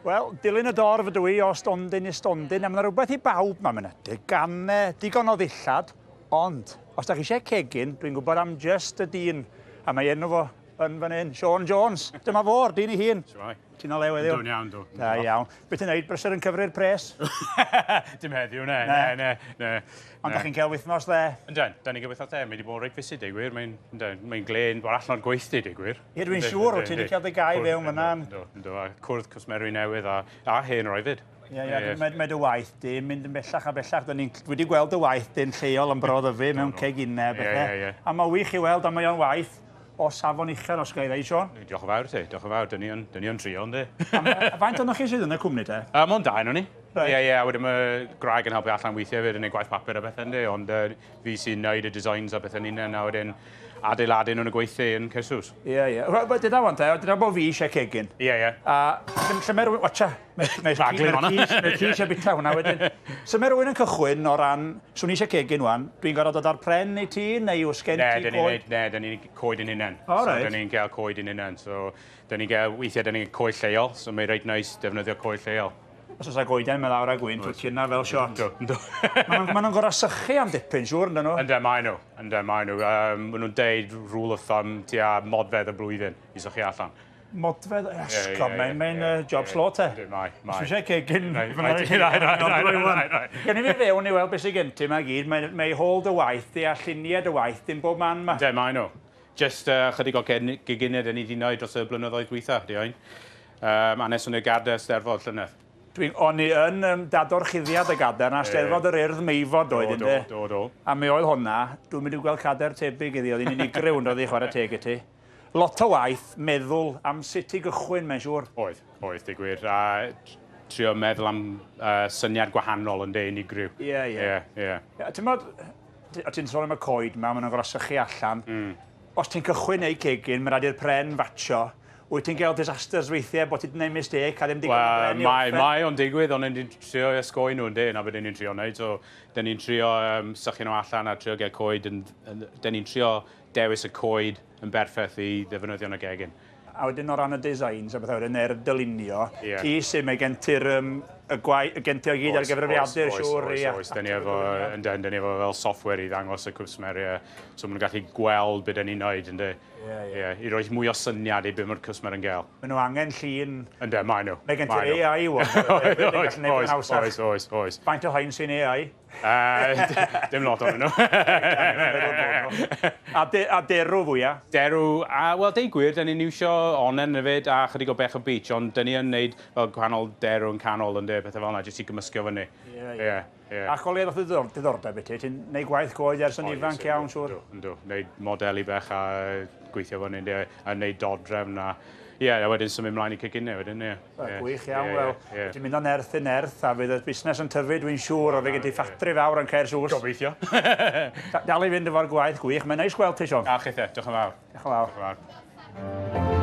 Wel, dilyn y dorf ydw i o stondin i stondin, a mae 'na rywbeth i bawb 'ma. Mae 'na deganau, digon o ddillad, ond os da chi eisiau cegin, dwi'n gwybod am jyst y dyn, a mae enw fo yn fan hyn, Siôn Jones. Dyma fo'r dyn ei hun. Shwmae? Ti'n o lew heddiw? Yndw'n iawn, dw. Da iawn. Be ti'n neud, brysur yn cyfri'r pres? Dim heddiw, ne, ne, ne, ne. Ond da chi'n cael wythnos dde? Yndyn, da ni'n cael wythnos dde. Mae wedi bod reit fusu, deu gwir. Mae'n mae glên bod allan o'r gweithdy, deu gwir. Ie, dwi'n siŵr, o ti wedi cael dy gau fewn fyna. Yndw, yndw, a cwrdd cwsmeri newydd a, a hen rai fyd. Ie, ie, mae, mae dy waith di yn mynd yn bellach a bellach. Dyn ni'n wedi gweld dy waith di'n lleol yn Bro Ddyfi mewn ceginau a bethau. Ie, ie, ie. A mae wych i weld, a mae o'n waith o safon uchel os ga i ddeud, Siôn. Diolch yn fawr ti, diolch yn fawr. Dyn ni yn, dyn ni yn trio, yndi? A faint ohonoch chi sydd yn y cwmni te? Mond dau ohonon ni. Reit. Ie, ie, a wedyn mae gwraig yn helpu allan weithiau hefyd yn neud gwaith papur a bethau yndi, ond uh, fi sy'n neud y designs a bethau'n hunain, a wedyn adeiladu nhw'n y gweithdy yn Caersws. Ie, ie. Wel, dyna wan te, dyna bod fi eisiau cegin. Ie, ie. A lle, lle mae rhywun, watcha, mae'r Rhaglen honna. ci eisiau bita hwnna wedyn. So mae rhywun yn cychwyn o ran, swn i eisiau cegin wan, dwi'n gorfod dod â'r pren i ti, neu oes gen Ne, ti dyn ni'n goed? neud, ne, dyn ni'n coed yn hunain. O, so, reit. Dyn ni'n cael coed yn hunain. So, dyn ni'n gael, weithiau dyn ni'n coed lleol, so mae'n reit neis defnyddio coed lleol. Os oes 'na goeden, mae lawr â gwynt, wyt ti yna fel shot. Yndw, yndw. Maen nhw'n ma nhw gorfod sychu am dipyn, siŵr, yndyn nhw? Yndw, maen nhw. Yndw, maen nhw. Um, maen nhw'n deud rule of thumb tua modfedd y blwyddyn i sychu allan. Modfedd, esgob, mae'n mae job slow te. Yndw, mae, mae. Os eisiau cegin... Right, right, right, right, right. Gen i fi fewn i weld beth sydd gen ti 'ma gyd. Mae, mae hôl dy waith di a lluniau dy waith di'n bob man 'ma. Yndw, maen nhw. Just chydig o geginau dyn ni 'di wneud dros y blynyddoedd dwytha, di oen. Um, a nes o'n y gadair Steddfod llynedd. Dwi'n, o'n i yn um, dadorchuddiad y gadair na, Steddfod yr Urdd Meifod oedd Do, do, do, do. A mi oedd honna, dwi'n mynd i gweld cadair tebyg iddi, oedd hi'n unigryw yn dod i chwarae teg i ti. Lot o waith, meddwl am sut i gychwyn, mae'n siŵr. Oedd, oedd, deu gwir. A trio meddwl am syniad gwahanol yn de, unigryw. Ie, ie. Ie, ie. Ti'n bod, o ti'n sôn am y coed 'ma, maen nhw'n gorfod sychu allan. Mm. Os ti'n cychwyn neu cegin, mae'n rhaid i'r pren fatio. Wyt ti'n gael disasters weithiau bod ti wedi gwneud mistake a ddim digon o bren i orffen? Mae, mae o'n digwydd, ond ni'n trio osgoi nhw yn de, na beth ni'n trio wneud. So, dyn ni'n trio um, sychu nhw allan a trio gael coed. Yn, yn, dyn ni'n trio dewis y coed yn berffaith i ddefnyddio yn y gegin. A wedyn o ran y designs a bethau wedyn, neu'r dylunio, Ie. ti sy'n, mae gen ti'r um, y gwai, gen ti o gyd ar gyfrifiadur, oes, siŵr. Oes, i oes, dyn ni efo, yndyn, dyn ni efo fel software i ddangos y cwsmeriau, so maen nhw'n gallu gweld beth dyn ni'n neud, yndyn. Ie, ie. Ie, i roi mwy o syniad i beth mae'r cwsmer yn gael. Maen nhw angen llun. Yndyn, maen nhw. Mae gen ti'r AI wan. Oes, oes, oes, oes, oes. Faint o hain sy'n AI? Dim lot ohonyn nhw. A, de, a derw fwya? Derw, a wel, deud gwir, dyn ni'n iwsio onnen hefyd a chydig o bech o beach, ond dyn ni yn neud fel gwahanol derw yn canol yn de, pethau fel yna, jyst i gymysgio fyny. Ie, ie. Ie, ie. Ac o le ddoth y diddordeb i ti? Ti'n neud gwaith coed ers yn ifanc iawn, siŵr? Yndw, yndw. Neud modeli bech a gweithio fyny, ynde, a neud dodrefn a... Ie, a wedyn symud mlaen i ceginau wedyn, ie. Wel, gwych iawn, wel, ti'n mynd o nerth i nerth a fydd y busnes yn tyfu, dwi'n siŵr, a fydd gen ti ffatri fawr yn Caersws. Gobeithio. Dal i fynd efo'r gwaith gwych, mae'n neis gweld ti, Siôn. A chithe, diolch yn fawr. Diolch yn fawr. Diolch yn fawr.